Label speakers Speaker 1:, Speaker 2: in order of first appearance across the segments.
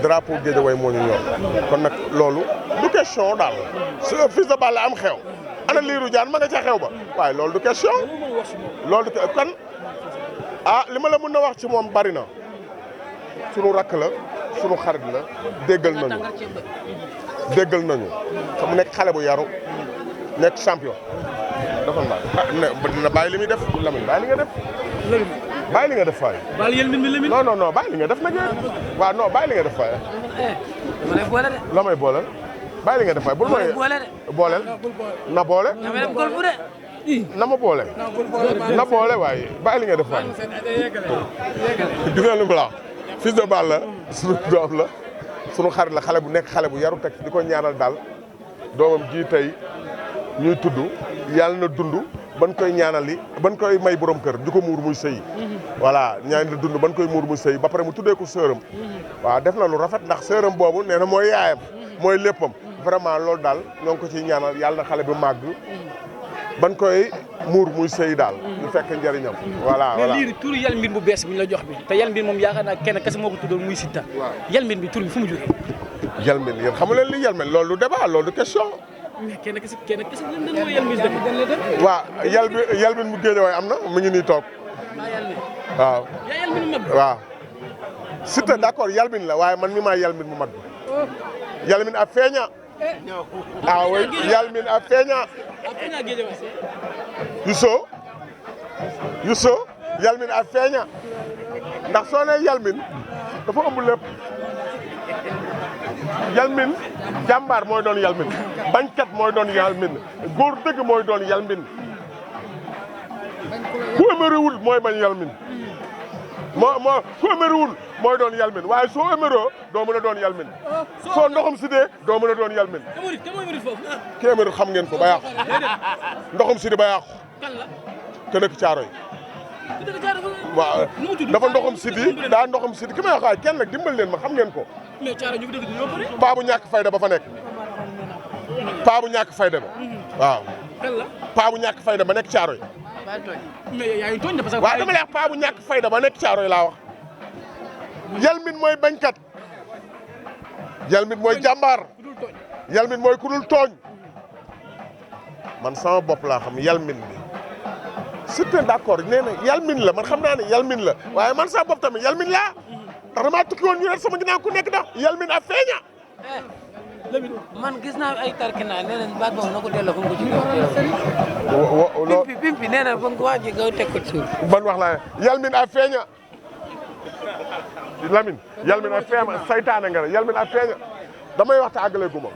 Speaker 1: drapeau Guédiawaye moo ñu ñor kon nag loolu du question daal su Fils de Balla am xew ana Lirou Diane ma nga ca xew ba waaye loolu du question loolu du kan li ma la mën na wax ci moom bari na sunu rakk la sunu xarit la déggal nañu te mu nekk xale bu yaru nekk champion dafa na bàyyi li muy def Lamine bàyyi li nga def bàyyi li nga def faay
Speaker 2: bàyyi yéen mi Lamine
Speaker 1: non bàyyi li nga def nag waaw non bàyyi li nga def faay la may boole bàyyi li nga def faay bul mooy booleel na boole na ma boole na boole waaye bàyyi li nga def faay gis nga lu mu la Fils de Balla sunu doom la sunu xarit la xale bu nekk xale bu yaru teg di ko ñaanal daal doomam ji tey ñuy tudd yàlla na dund ban koy ñaanali ban koy may borom kër di ko muur muy sëy voilà ñaan la dund ban koy muur muy sëy ba pare mu tuddee ko sëram waaw def na lu rafet ndax sëram boobu nee na mooy yaayam mooy léppam vraiment loolu daal ñoo ngi ko ciy ñaanal yàlla na xale bi màgg ban koy muur muy sëy daal ñu fekk njëriñam voilà
Speaker 2: mais lii tur yal mbir bu bees bi ñu la jox bi te yal mbir moom yaakaar naa kenn kese moo ko tuddoon muy Siteu yal mbir bi tur bi fu mu jógee
Speaker 1: yal mbir yéen xamu leen li yal mbir loolu du débat loolu du question
Speaker 2: mais kenn kese lan mooy yal mbir dëkk
Speaker 1: waaw yal mbir mu Guédiawaye am na mu ngi nii toog waaw
Speaker 2: yaa yal mbir mu mag
Speaker 1: waaw Siteu d'accord yal mbir la waaye man mi maa yal mbir mu mag bi yal mbir a feeña oui yal mbir a feeña Yousso yalmin a feeña ndax soo nee yalmin dafa ëmb lépp yalmin jàmbaar mooy doon yalmin bañkat mooy doon yalmin góor dëgg mooy doon yalmin ku éméréwul mooy bañ yalmin ku éméréwul mooy doon yalmin waaye soo éméroo doo mën a doon yalmin soo ndoxam si dee doo mën a doon yalmin ki éméru xam ngeen ko ba yàqu ndoxam si dee ba yàqu te dëkk Caaroy waaw dafa ndoxam sidi daa ndoxam sidi ki may wax kenn nag dimbal leen ma xam ngeen ko paa bu ñàkk fayda ba fa nekk paa bu ñàkk fayda ba waaw paa bu ñàkk fayda ba nekk Caaroy waaw dama lay wax paa bu ñàkk fayda ba nekk Caaroy laa wax yalmin mooy bañkat yalmin mooy jàmbaar yalmin mooy ku dul tooñ man sama bopp laa xam yalmin bi Siteu d'accord nee na yalmin la man xam naa ne yalmin la waaye man sama bopp tamit yalmin laa ndax damaa tukki woon ñu ne sama ginnaaw ku nekk ndax yalmin a feeña
Speaker 3: man gis naa ay tarkina nee nañ baat boobu na ko delloo fa nga ko ci pimpi nee na fa nga ko waa ji nga teg ko ci suuf
Speaker 1: ban wax laa yalmin a feeña Lamine yalmin a feeña saytaane nga yalmin a feeña damay wax te àggale guma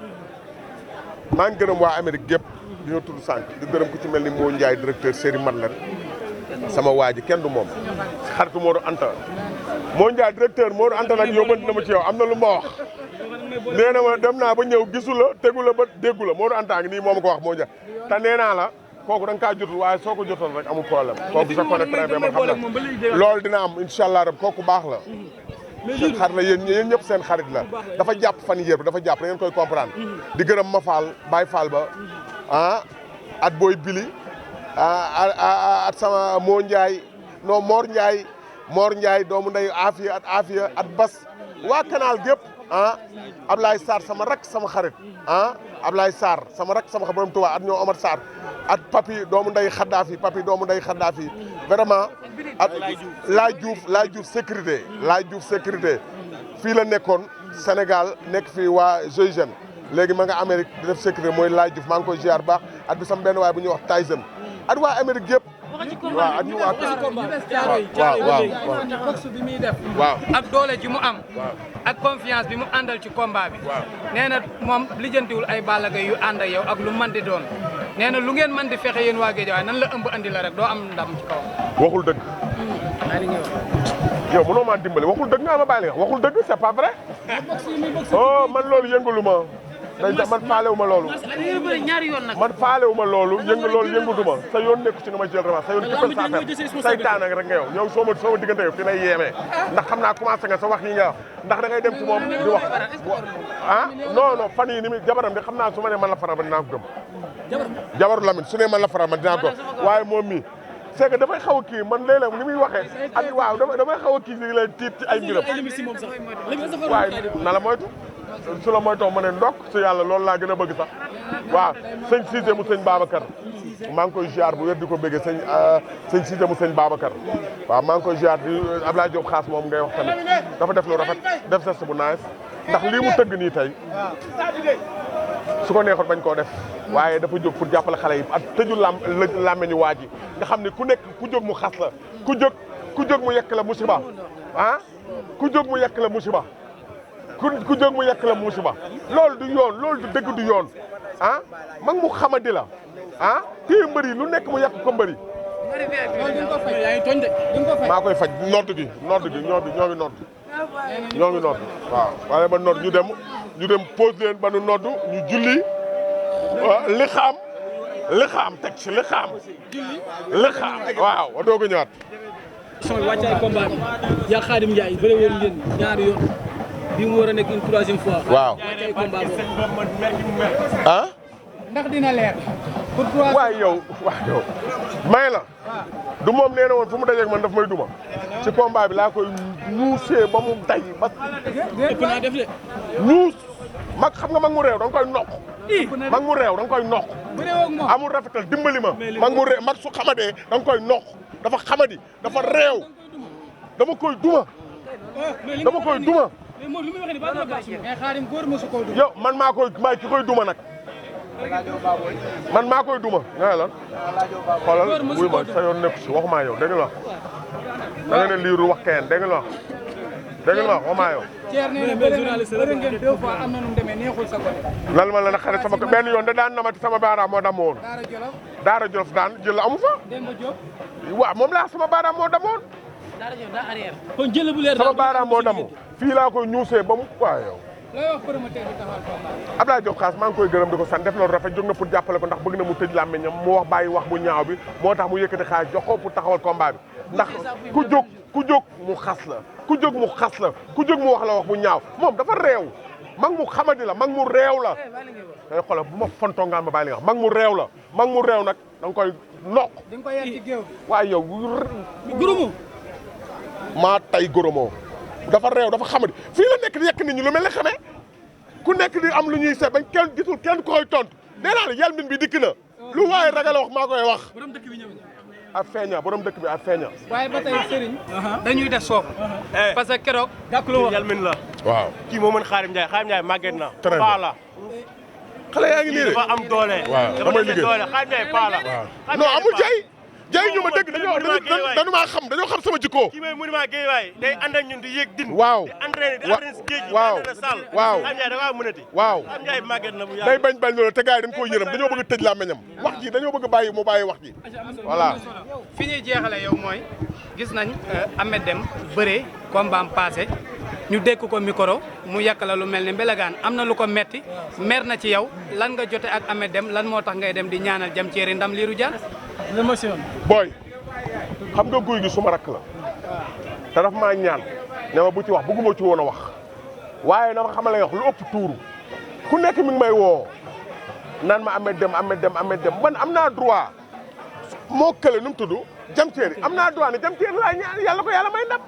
Speaker 1: maa ngi gërëm waa Amérique gépp di ñu tudd sànq di gërëm ku ci mel ni Moo Ndiaye directeur série Madeleine sama waa ji kenn du moom xaritu Modou Anta Moo Ndiaye directeur Modou Anta nag yóbbante na ma ci yow am na lu ma wax nee na ma dem naa ba ñëw gisu la tegu la ba déggu la Modou Anta ngi nii moo ma ko wax Moo Ndiaye te nee naa la kooku da nga kaa jotul waaye soo ko jotoon rek amul problème kooku sa connecté très bien man xam na loolu dina am incha allah rab kooku baax la seen xarit la yéen ñëpp seen xarit la dafa jàpp fan yëpp dafa jàpp da ngeen koy comprendre di gërëm ma Fall Baye Fall ba at booy bili at sama Moo Ndiaye non Mor Ndiaye doomu nday Afia at Bas waa canal gépp Ablaye Sarr sama rak sama xarit Ablaye Sarr sama rak sama xarit borom Touba at ñoo Omar Sarr at Papi doomu nday Khadafi vraiment at Laay Diouf sécurité fii la nekkoon Sénégal nekk fii waa GIGN léegi ma nga Amérique di def sécurité mooy Laay Diouf maa ngi koy ziar baax at bi sama benn waay bu ñuy wax Tyson at waa Amérique yëpp waaw at ñu waa
Speaker 4: boxe bi muy def
Speaker 1: waaw
Speaker 4: ak doole ji mu am ak confiance bi mu àndal ci combat bi nee na moom lijjantiwul ay Balla Gaye yu ànd ak yow ak lu man di doon nee na lu ngeen mën di fexe yéen waa Guédiawaye nan la ëmb andi la rek doo am ndam ci kaw
Speaker 1: waxul dëgg yow mënoo maa dimbali waxul dëgg nga ma bàyyi nga waxul dëgg c'est pas vrai oh man loolu yëngalu ma man faalewu ma loolu man faalewu ma loolu yëngutuma sa yoon nekku ci nga ma jël revanche sa yoon jëppal sa affaire saytaan ak rek nga yow ñëw soo ma diggante yow fi lay yeemee ndax xam naa commencé nga sa wax yi nga wax ndax da ngay dem ci moom di wax non fan yi ni mi jabaram bi xam naa su ma ne man la faral ba dinaa ko gëm jabaru Lamine su ne man la faral man dinaa ko waaye moom mi c'est que dafay xaw a kii man léeg-léeg ni muy waxee ak waaw damay xaw a kii li leen tiit ci ay mbiram waaye na la moytu su la moytoo ma ne ndokk su yàlla loolu laa gën a bëgg sax waaw sëñ Cissé mu sëñ Babacar maa ngi koy ziar bu wér di ko bëggee sëñ Cissé mu sëñ Babacar waaw maa ngi koy ziar di Abdoulaye Diop xaas moom ngay wax tamit dafa def lu rafet def geste bu nice ndax lii mu tëgg nii tey su ko neexoon bañ koo def waaye dafa jóg pour jàppale xale yi ak tëju làmmeñu waa ji nga xam ne ku nekk ku jóg mu xas la ku jóg mu yekk la musiba ah ku jóg mu yekk la musiba ku jóg mu yekk la musiba loolu du yoon loolu du dëgg du yoon ah mag mu xamadi la ah téye mbëri lu nekk mu yekk ko mbëri maa koy faj nodd gi ñoo ngi nodd waaw waaye ba nodd ñu dem pause leen ba nu nodd ñu julli li xaam teg ci li xaam waaw wa doog a ñëwaat
Speaker 2: sama wàccaay combat bi yaa Khadim Ndiaye bëre woon ngeen ñaari yoon bi mu war a nekk une troisième fois
Speaker 1: waaw
Speaker 2: wàccaay combat boobu
Speaker 1: ah
Speaker 4: ndax dina leer
Speaker 1: waaye yow may la du moom nee na woon fu mu dajeeg man daf may duma ci combat bi laa koy ñuusee ba mu day ba
Speaker 2: ëpp naa def de
Speaker 1: ñuus mag xam nga mag mu réew da nga koy noq mag mu réew da nga koy noq amul rafetal dimbali ma mag mu réew mag su xamadee da nga koy noq dafa xamadi dafa réew dama koy duma
Speaker 2: mais moom lu muy wax ni ba la baax
Speaker 4: mais Khadim góor mosu ko duma
Speaker 1: yow man maay ki koy duma nag man maa koy duma nga lan xoolal wuy ma sa yoon nekku si waxumaa yow dégg nga wax da nga ne Lirou wax kenn dégg nga wax waxumaa yow
Speaker 4: Thierno nee na bëri ngeen 2 fois am na nu mu demee neexul sa côté
Speaker 1: lan ma la na xare sama benn yoon da daan namati sama baaraam moo damoon Daara Jolof daan jël amu fa
Speaker 4: Demba Diop
Speaker 1: waaw moom laa sama baaraam moo damoon
Speaker 2: kon jël bu leer
Speaker 1: sama baaraam moo damoo fii laa koy ñuusee ba mu waaw yow
Speaker 4: looy wax promoteur bi taxawal combat
Speaker 1: Abdoulaye Diop xaas maa ngi koy gërëm di ko sant def loolu rafet jóg na pour jàppale ko ndax bëgg na mu tëj làmmiñam mu wax bàyyi wax bu ñaaw bi moo tax mu yëkkati xaalis jox ko pour taxawal combat bi ndax ku jóg mu xas la ku jóg mu wax la wax bu ñaaw moom dafa réew mag mu xamadi la mag mu réew la day xoolal bu ma fontongaan ma bàyyi li nga wax mag mu réew la mag mu réew nag da nga koy noq
Speaker 4: di nga ko yar ci géew bi
Speaker 1: waaye yow
Speaker 2: goromo
Speaker 1: maa tay goromoo dafa réew dafa xamadi fii la nekk di yekk nit ñi lu mel ne xamee ku nekk di am lu ñuy seet bañ kenn gisul kenn koy tontu nee naa ne yalmin bi dikk na lu waaye ragal wax maa koy wax
Speaker 2: borom dëkk bi ñëw
Speaker 1: a feeña borom dëkk bi a feeña
Speaker 4: waaye ba tey Serigne dañuy def soof parce que keroog
Speaker 2: gàkkuloo
Speaker 5: yalmin la
Speaker 1: waaw
Speaker 5: kii moo mën Khadim Ndiaye màgget na
Speaker 1: Très bien.
Speaker 5: paa la
Speaker 1: xale yaa ngi nii de
Speaker 5: dafa am doole
Speaker 1: waaw damay liggéey
Speaker 5: doole Khadim Ndiaye paa la
Speaker 1: non amul jay ñu ma dëgg dañu maa xam dañoo xam sama jikko
Speaker 5: kii mooy monument Guédiawaye day ànd ak ñun di yéeg din
Speaker 1: waaw
Speaker 5: di entraîné si géej gi
Speaker 1: waaw
Speaker 5: na sall
Speaker 1: waaw
Speaker 5: Khadim Ndiaye da ngaa mënati
Speaker 1: waaw
Speaker 5: Khadim Ndiaye màgget na bu
Speaker 1: day
Speaker 5: yàgg
Speaker 1: bañ loolu te gars yi dañ koo yërëm dañoo bëgg a tëj làmmiñam wax ji dañoo bëgg a bàyyi mu bàyyi wax ji voilà
Speaker 4: fi ñuy jeexale yow mooy gis nañ Ameth Déme bëree combat am passé ñu dékk ko micro mu yàq la lu mel ni mbelegaan am na lu ko metti mer na ci yow lan nga jote ak Ameth Déme lan moo tax ngay dem di ñaanal jam ceeri ndam Lirou Diane
Speaker 2: l'émotion
Speaker 1: booy xam nga guy gi suma rakk la te daf maa ñaan ne ma bu ci wax bëgguma ci woon a wax waaye dama xamale wax lu ëpp tuuru ku nekk mi ngi may woo naan ma Ameth Déme man am naa droit moo kële nu mu tudd jam ceeri am naa droit ne jam ceeri laa ñaan yàlla ko yàlla may ndam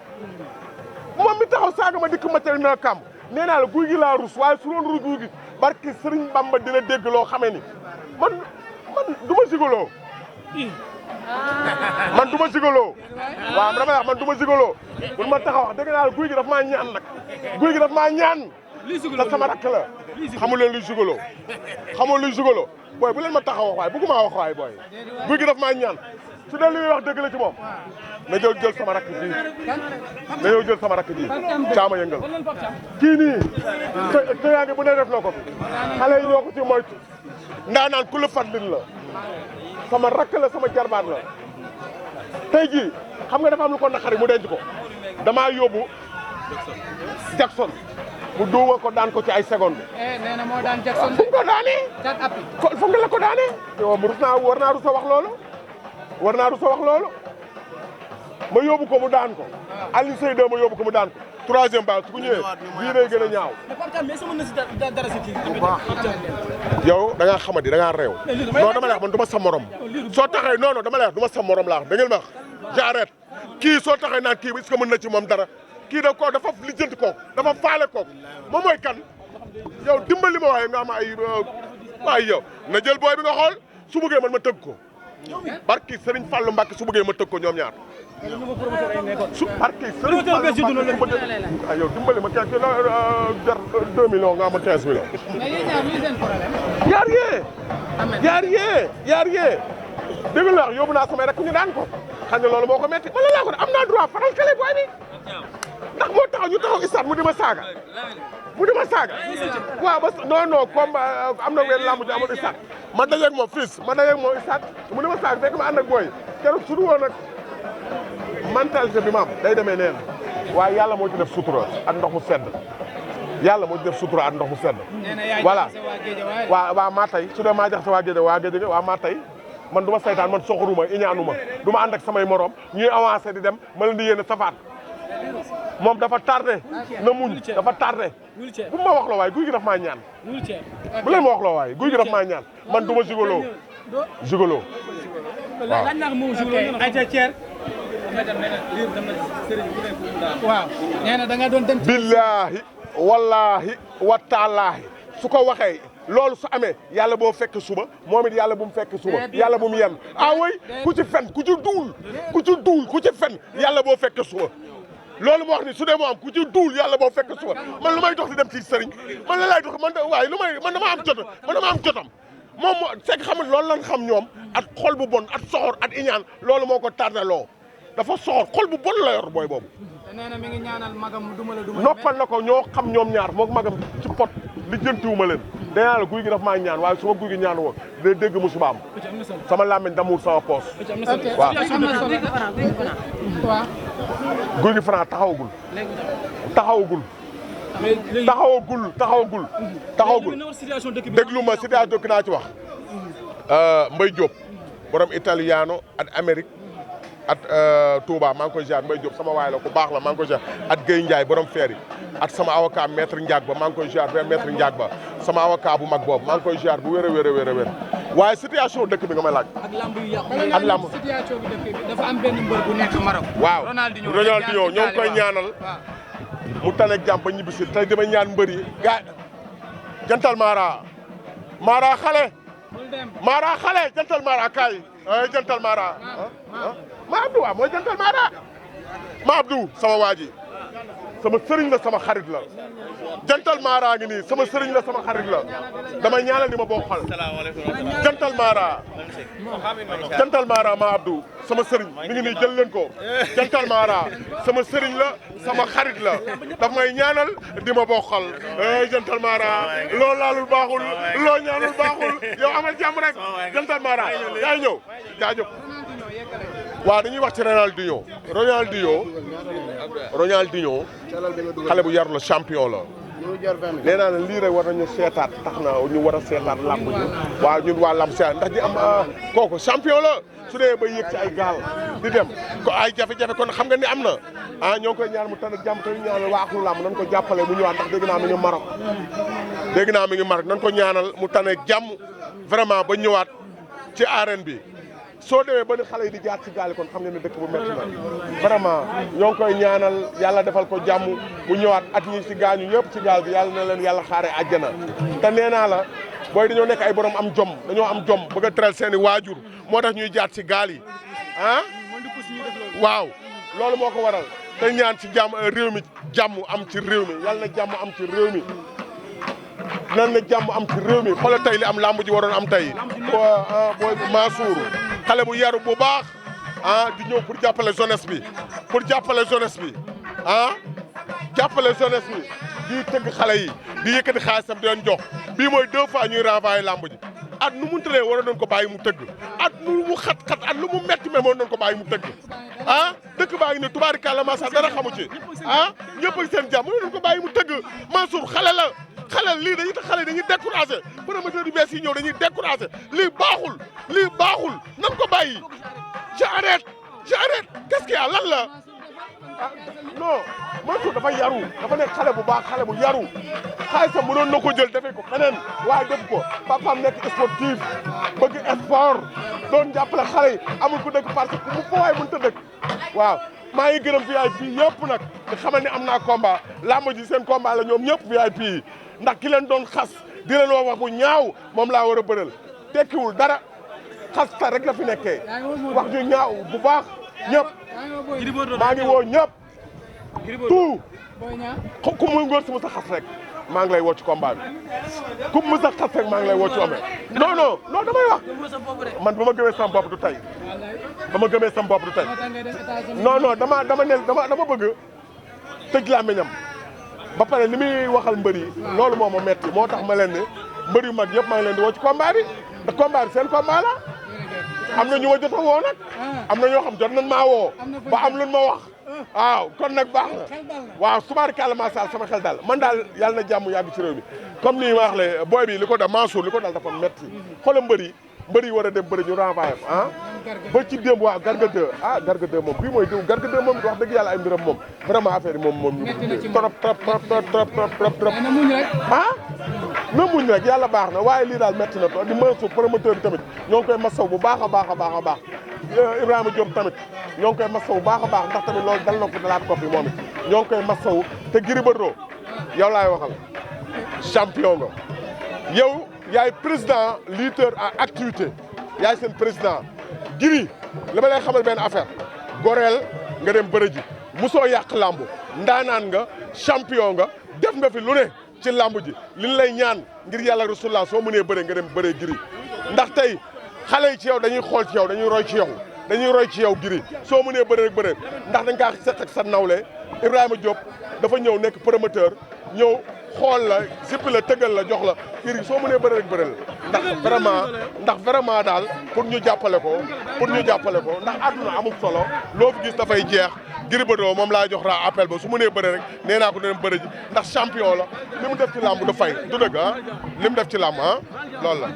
Speaker 1: moom mi taxaw saaga ma dikk ma tey na kàmb nee naa la guy gi laa rus waaye su doon rus guy gi barki Sëriñ Bamba dina dégg loo xamee ni man du ma Gigolo man du ma Gigolo waaw dama wax man du ma Gigolo mun ma taxaw wax dégg naa la guy gi daf maa ñaan nag guy gi daf maa ñaan te sama rakk la xamul leen luy Gigolo booy bu leen ma taxaw wax waaye bëgguma wax waaye booy guy gi daf maa ñaan su dee li muy wax dëgg la ci moom na ñëw jël sama rakk ji na ñëw jël sama rakk ji caama yëngal kii nii te yaa ngi bu ne def na ko xale yi ñoo ko ci moytu ndaa naan ku la fadlin la sama rakk la sama jarbaat la tey jii xam nga dafa am lu ko naqari mu denc ko damaa yóbbu Jackson mu duuma ko daan ko ci ay seconde
Speaker 4: nee na moo daan Jackson
Speaker 1: fu ko daanee fu nga la ko daanee yow war naa rusa wax loolu ma yóbbu ko mu daan ko Aliou Seyde ma yóbbu ko mu daan ko troisième ba su ñëwee bii day gën a ñaaw.
Speaker 2: mais sama na si dara si kii.
Speaker 1: bu baax yow da ngaa xamadi da ngaa réew. non dama lay wax man du ma sa morom. soo taxee non dama lay wax du ma sa morom laa wax da ngeen ma wax j'arrête kii soo taxee naan kii est-ce que mën na ci moom dara kii da ko dafa lijjanti kooku dafa faale kooku moom mooy kan yow dimbali ma waaye nga am ay waaye yow na jël booy bi nga xool su bëggee man ma tëgg ko barki Serigne Fallou Mbacke su bëggee ma tëgg ko ñoom ñaar su barki Serigne Fallou Mbacke yow dimbali ma kii la jar 2 millions nga am 15 millions.
Speaker 4: mais yéen ñaar luy seen problème.
Speaker 1: yaar yee dégg nga yóbbu naa samay rek ñu daan ko xam ne loolu moo ko metti wala laa ko am naa droit faral kale booy bi ndax moo taxaw ñu taxaw istat mu di ma saaga waaw ba non comme am na weer lamb ji amoon istat ma dajeeg moom fils ma dajeeg moom istat mu di ma saaga fekk ma ànd ak booy keroog su du woon nag mentalité bi ma am day demee neen waaye yàlla moo ci def sutura ak ndox mu sedd yàlla moo ci def sutura ak ndox mu sedd voilà waaw maa tey su dee maa jaxase waa géej waaw maa tey man du ma saytaan man soxoruma iñaanuma du ma ànd ak samay morom ñuy avancé di dem ma leen di yéene safaat moom dafa tardé na muñ dafa tardé bu ma wax la waaye guy gi daf maa ñaan bu leen ma wax la waaye guy gi daf maa ñaan man du ma gigolo
Speaker 4: waaw nee na da nga doon dem.
Speaker 1: billaahi wallaahi wa taalaahi su ko waxee loolu su amee yàlla boo fekk suba moom it yàlla bu mu fekk suba yàlla bu mu yenn way ku ci fen ku ci duul ku ci fen yàlla boo fekk suba loolu moo wax ni su dee moo am ku ci duul yàlla boo fekk suba man lu may dox di dem ci sëriñ man la lay dox man waaye man dama am jotam moom moo c'est que xam loolu lan xam ñoom at xol bu bon at soxor at iñaan loolu moo ko tardé loo dafa soxor xol bu bon la yor booy boobu.
Speaker 4: te nee na mi ngi ñaanal magam duma la
Speaker 1: noppal na ko ñoo xam ñoom ñaar moom magam ci pot lijjantiwuma leen danaa la guy gi daf maa ñaan waaye su ma guy gi ñaan woon day dégg musiba am sama làmmiñ damul sama poos waaw guy gi Franc taxawagul déglu ma situation dëkk naa ci wax Mbaye Diop borom italiano ak Amérique at Touba maa ngi koy ziar Mbaye Diop sama waay la ku baax la maa ngi koy ziar at Guèye Ndiaye borom feer yi at sama avocat maître Ndiak ba maa ngi koy ziar maître Ndiak ba sama avocat bu mag boobu maa ngi koy ziar bu wér a wér waaye situation dëkk bi nga may laaj. ak lamb
Speaker 4: situation bi dëkk bi dafa am benn mbër bu nekk Maroc.
Speaker 1: waaw Ronaldinho ñoo ngi koy ñaanal mu tane jàmm ba ñibbisi tey dama ñaan mbër yi gaa jantal Mara xale jantal Mara kaay jantal Mara ma Abdou waaw mooy jantal Mara ma Abdou sama waa ji sama sëriñ la sama xarit la jantal Mara ngi nii sama sëriñ la sama xarit la damay ñaanal ni ma boo xal jantal Mara ma Abdou sama sëriñ mi ngi nii jël leen ko jantal Mara sama sëriñ la sama xarit la daf may ñaanal di ma boo xal jantal Mara loo laalul baaxul loo ñaanul baaxul yow amal jàmm rek jantal Mara yaay ñëw jaajëf waaw dañuy wax ci Ronaldinho xale bu yar la champion la nee naa ne lii rek war nañu seetaat tax na ñu war a seetaat làmb ji waaw ñun waa làmb seetaat ndax ñi am kooku champion la su dee ba yëg ci ay gaal di dem ko ay jafe-jafe kon xam nga ni am na ñoo ngi koy ñaan mu tànn ak jàmm te ñu ñaanal waa aklu làmb nañ ko jàppale mu ñëwaat ndax dégg naa mi ngi Maroc nañ ko ñaanal mu tànn ak jàmm vraiment ba ñëwaat ci arène bi soo demee ba ni xale yi di jaar ci gaal yi kon xam nga ne dëkk bu métti la vraiment ñoo ngi koy ñaanal yàlla defal ko jàmm mu ñëwaat at ñi ci gaañu ñëpp ci gaal bi yàlla na leen yàlla xaare àjjana te nee naa la booy dañoo nekk ay borom am jom bëgg a teral seen i waajur moo tax ñuy jaar ci gaal yi waaw loolu moo ko waral te ñaan ci jàmm réew mi jàmm am ci réew mi yàlla na jàmm am ci réew mi nan na jàmm am ci réew mi xoolal tey li am làmb ji waroon am tey booy Mansour xale bu yaru bu baax di ñëw pour jàppale jeunesse bi jàppale jeunesse bi di tëgg xale yi di yëkkati xaalisam di leen jox bii mooy 2 fois ñuy renvoyer làmb ji at nu mu tëlee waroon nañ ko bàyyi mu tëgg at nu mu xat-xat at lu mu metti mais waroon nañ ko bàyyi mu tëgg dëkk baa ngi ne tubaarikàlla maasa dara xamu ci ñëpp ak seen jàmm waroon nañ ko bàyyi mu tëgg Mansour xale lii dañuy tax xale yi dañuy découragé promoteur yu bees yi ñëw dañuy découragé lii baaxul nan ko bàyyi j'arrête qu'est-ce qu'il y a lan la ah non Mansour dafa yaru dafa nekk xale bu baax xale bu yaru xaalisam mënoon na ko jël defee ko feneen waaye def ko papaam nekk sportif bëgg sport doon jàppale xale yi amul ku dëkk parce que mu fa waay mënut a dëkk waaw maa ngi gërëm VIP yëpp nag di xamal ni am naa combat làmb ji seen combat la ñoom ñëpp VIP yi ndax ki leen doon xas di leen wax bu ñaaw moom laa war a bëral tekkiwul dara xas ta rek la fi nekkee wax ju ñaaw bu baax ñëpp maa ngi woo ñëpp tout ku muy ngóor si mu sa xas rek maa ngi lay woo ci combat bi ku mu sa xas rek maa ngi lay woo ci omee non damay wax man ba ma gëmee sama bopp du tey ba ma gëmee sama bopp du tey non dama bëgg tëj làmmiñam ba pare li muy waxal mbër yi loolu moo ma metti moo tax ma leen ne mbër yu mag yëpp maa ngi leen di woo ci combat bi te combat bi seen combat la am na ñu ma jot a woo nag am na ñoo xam jot nañ maa woo ba am luñ ma wax waaw kon nag baax na waaw subaarkàlla maasàll sama xel daal man daal yàlla na jàmm yàgg ci réew mi comme ni ma wax le booy bi li ko dal Mansour li ko dal dafa metti xoolal mbër yi war a dem bëri ñu renvoyé ba ci démb waaw Garga 2 Garga 2 moom bii mooy diw Garga 2 moom wax dëgg yàlla ay mbiram moom vraiment affaire yi moom trop na muñ rek yàlla baax na waaye lii daal metti na to di Mansour promoteur bi tamit ñoo ngi koy masaw bu baax a baax Ibrahima Diop tamit ñoo ngi koy masaw bu baax a baax ndax tamit loolu dal na ko dalaat ko fi moom it ñoo ngi koy masaw te Gris Bordeaux yow laay waxal champion nga yow yaay président lutteur en activité yaay seen président Gris li ma lay xamal benn affaire goreel nga dem bëre ji musoo yàq làmb ndaanaan nga champion nga def nga fi lu ne ci làmb ji li lay ñaan ngir yàlla rasulullah soo mënee bëre nga dem bëree Gris ndax tey xale yi ci yow dañuy xool ci yow dañuy roy ci yow Gris soo mënee bëre rek bëre ndax dañ kaa seq ak sa nawle Ibrahima Diop dafa ñëw nekk promoteur ñëw xool la sippi la tëggal la jox la Gris soo mënee bëre rek bëre la ndax vraiment daal pour ñu jàppale ko ndax àdduna amul solo loo fi gis dafay jeex Gris Bordeaux moom laa jox ra appel ba su mënee bëre rek nee naa ko dina bëre ji ndax champion la li mu def ci làmb du fay du dëgg li mu def ci làmb loolu la.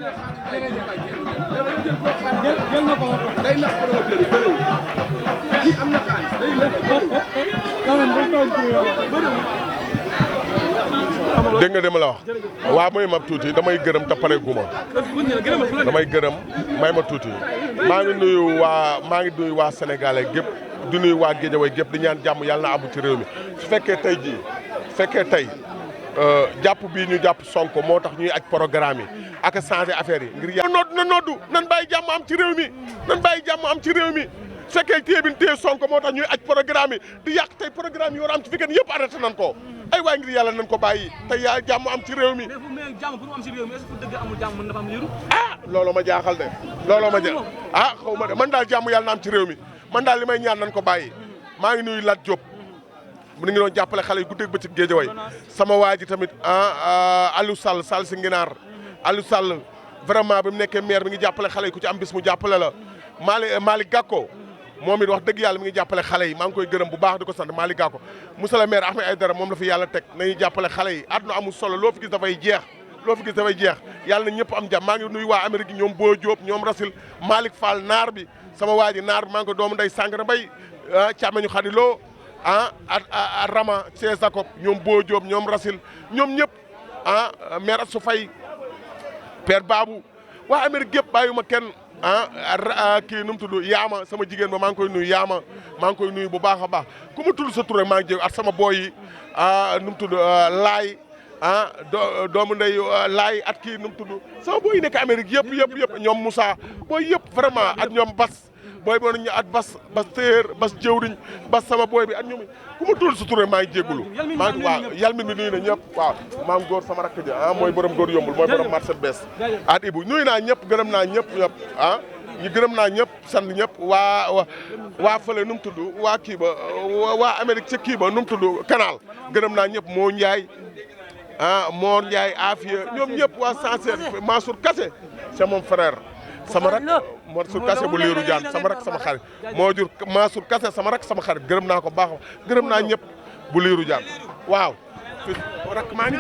Speaker 1: dégg nga dama la wax waaw mooy ma tuuti damay gërëm te pare guma damay gërëm may ma tuuti maa ngi nuyu waa Sénégalais gépp di nuyu waa Guédiawaye gépp di ñaan jàmm yàlla na abu ci réew mi su fekkee tey jàpp bii ñu jàpp Sonko moo tax ñuy aj programme yi ak changé affaire yi ngir yàlla na noddu nan bàyyi jàmm am ci réew mi su fekkee téye bi ñu téye Sonko moo tax ñuy aj programme yi di yàq tey programme yi war am ci fekkee yëpp arrêté nan ko ay waay ngir yàlla nañ ko bàyyi te yaa jàmm am ci réew mi.
Speaker 2: mais jàmm pour mu am ci réew mi est-ce que dëgg amul jàmm mën na fa am Lirou.
Speaker 1: looloo ma jaaxal de xaw ma de man daal jàmm yàlla na am ci réew mi man daal li may ñaan nañ ko bàyyi maa ngi nuyu Lat Diop mu ngi doon jàppale xale yi guddeeg ba ci Guédiawaye sama waa ji tamit Aliou Sall si Nginaar Aliou Sall vraiment bi mu nekkee maire mi ngi jàppale xale yi ku ci am bis mu jàppale la Malick Gakko moom it wax dëgg yàlla mi ngi jàppale xale yi maa ngi koy gërëm bu baax di ko sant Malick Gakko monsieur le maire Ahmed Aïdara moom la fi yàlla teg nañuy jàppale xale yi àdduna amul solo loo fi gis dafay jeex yàlla na ñëpp am jàmm maa ngi nuyu waa Amérique ñoom Bo Diop ñoom Rasil Malick Fall naar bi sama waa ji naar bi maa ngi ko doomu nday Sangara Bay càmmeñu xadiloo Rama Cee Jacob ñoom Bo Diop ñoom Rasil ñoom ñëpp maire Assou Faye père Babou waa Amérique gépp bàyyuma kenn kii nu mu tudd Yaama sama jigéen ba maa ngi koy nuyu Yaama maa ngi koy nuyu bu baax a baax ku ma tudd sa tur rek maa ngi jég ak sama boy yi nu mu tudd Laay doomu ndey Laay at kii nu mu tudd sama boy yi nekk Amérique yëpp ñoom Moussa booy yëpp vraiment ak ñoom Bas booy boo nañu at Bas téer Bas jëwriñ Bas sama boy bi ak ñoom ku ma tudd sa tur rek maa ngi jégalu maa ngi waaw yal mi nuyu na ñëpp waaw maam góor sama rakk ja mooy borom góor yombul mooy borom marché bees at Ibu nuyu naa ñëpp gërëm naa ñëpp ñu gërëm naa ñëpp sant ñëpp waa fële nu mu tudd waa kii ba waa Amérique ca kii ba nu mu tudd canal gërëm naa ñëpp moo Ndiaye Mor Ndiaye Afia ñoom ñëpp waa Sancerre Mansour Kassé c'est mon frère sama rak Mansour Kassé bu Lirou Diane sama rak sama xarit moo jur Mansour Kassé sama rak sama xarit gërëm naa ko baax gërëm naa ñëpp bu Lirou Diane waaw rak maa ngi